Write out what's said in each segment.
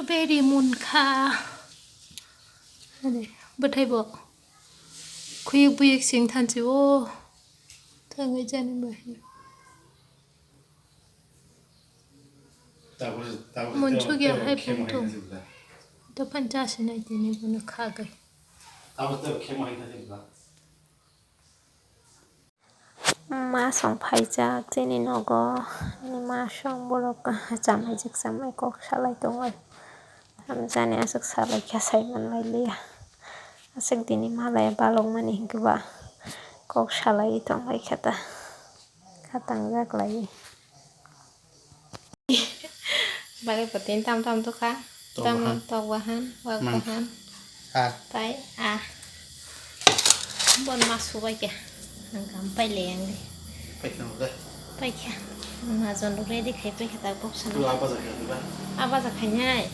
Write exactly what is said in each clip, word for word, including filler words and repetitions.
Beri munkha. Ani, bwthai bo. Khuyuk buyuk sing thansi o. Thangwi jani bai. Munsuk ya hai bumthung. Dophani chasi nai tini bono khagai. Ma song phaijak chini nogo, ani ma song borok chamai jak chamai kok salai tongoi. Tamjani aswk salai kha sai manlai liya. Aswk dini malaya balokmani hinkhe ba kok salai tongbai kha ta. Kha tangjak lai. Bagwi bo tini tam tam dukha. Tok tam bahan. Tok bahan, wak bahan. Ah. Tai ah. Bon ma subai kha. Ang kam pai le yang de. Pai kha mo de. Pai kha. Majon rok ready khai pai kha ta box sana. Tu apa jaga tu ba? Apa jaga khai nai.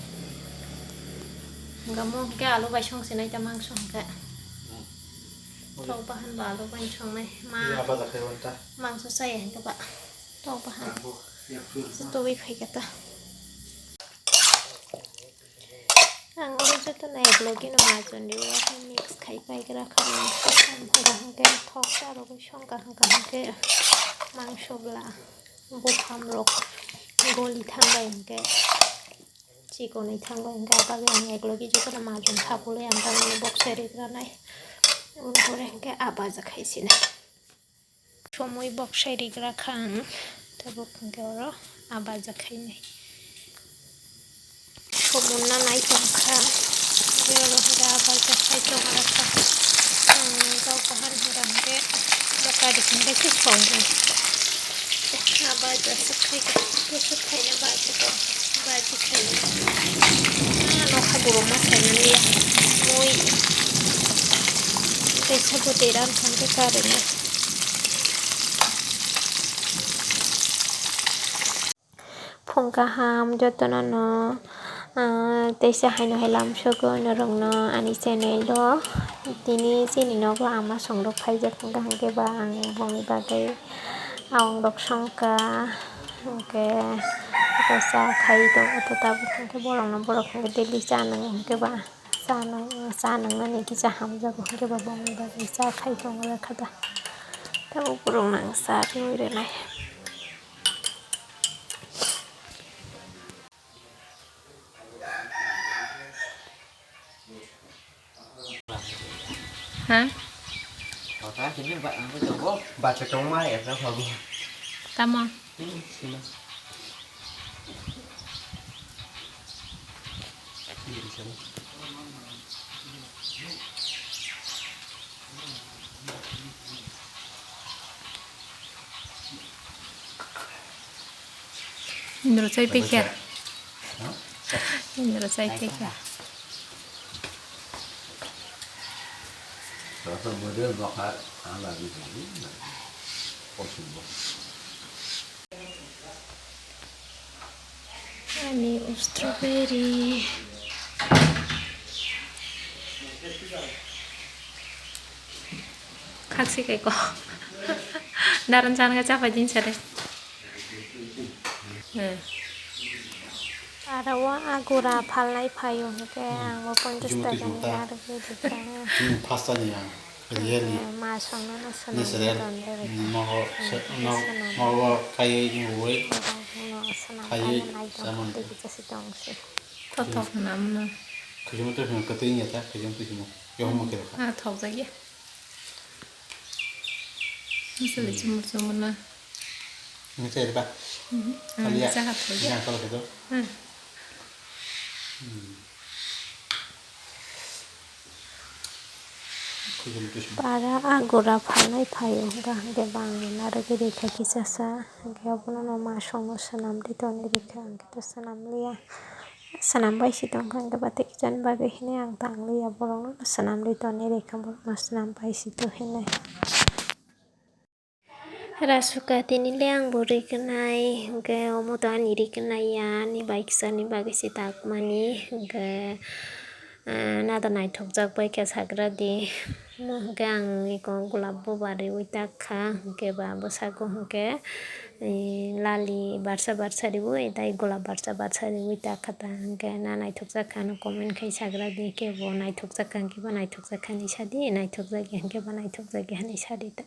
Gamo ke alu bai song sinai ta mangso hingke. Hmm. Tok bahan ba alu bai song nai. Ma. Tu apa jaga khai wanta? Mangso sai hingke ba. Tok bahan. Abo, ya, tu. Tobwi phai kha ta. Ang oro joto nai vlog-ino majon rio, mix khai paigra kha, mangso kaham hwnkhe thok cha rwgwi song kaham kaham khe mangso bwla buphang rok goli thang bai hwnkhe chikonwi thang bai hwnkhe, abagwi ang vlog-i jotono majon kha bolwi ang tamoni boksai rigra nai, uboni pore hwnkhe ah baja khai sinai. Somoi boksai rigra kha ang, tabuk hwnkhe oro ah baja khainai. Somonna nai tong kha, hwnkhe oro hwnkhe ah baja khai tong kha. Ang kok bahan hwnkha hwnkhe bwkha rikni bai khe songnai. Ah baja swk khai kha, bwswk khaina baja kha. Baji khai. Ah, nokha borok ma saimani ya. Mui. Tei sabo tei ram thangkhe karwi na. Phung kaham jotono no, ah, teisa haino hai lamsogo norokno ani channel o. Tini chini nogo ama songrok phaijak hwnkha hwnkhe ba ang boni bagwi. Aongrok songkha, hwnkhe, hwnkhe cha khai tongo, tabuk hwnkhe borokno, borok hwnkhe daily cha nang, hwnkhe ba cha nang, cha nangnani kisa hamjago, hwnkhe ba bongni bagwi cha khai tongo lekha da. Tabuk borokno ang cha riui rwnai. Ha? Kota sini ba ang ko jogo. Baca tong ma ya sa babu. Tamo. Hmm, sini. Ini di sana. Indro chai pekya. Ha? Indro chai pekya. Rasa model bakal ala gitu. Possible. Ani strawberry. Khaksi kai ko. Daran chan ga chapai din sare. Hmm. Aro o agura phalnai phaio hwnkhe ang bo ponchash taka ni arwi rikha. Chini phasta ni ang. Really? Ma songno no swnam. Natural. Nogo, nogo kaiwi wngwi. Khaiwi samani. Kothok hwnam no. Khajima twi hwnwi kwtwi wngya ta, khajima twi hwnwi. Yohon mokhe rokha. Ah, thokjakya. Mosoli chumur chumur na. Mithai ba. Kaliya. Jaga thokya. Yang kalo khe do. Hmm. Para agura phalnai phaio hwnkha hwnkhe bangni narwgwi rikha kisa sa, hwnkhe obono no ma songno swnamdi tongni rikha, hwnkhe to swnamliya. Swnam bai si tongkha, hwnkhe ba tei kisani bagwi hinwi ang tangliya, borokno swnamdi tongni rikha, borokno swnam bai si to hinwi. Rasuka tini le ang bo riknai, hwnkhe omo to ani riknai ya, ani bai kisani bagwi se takmani, hwnkhe, ah, nada naithokjak bai khe sagra di, omo hwnkhe ang eko gulab boba riui tak kha, hwnkhe ba bwsako hwnkhe eh, lali barsa barsa riwi, tei golap barsa barsa riwi ta kha ta, hwnkhe na naithokjak kha no comment khai sagra di, kebo naithokjak kha hwnkhe ba naithokjak kha hinwi sadi, naithokjak ya hwnkhe ba naithokjak ya hinwi sadi ta.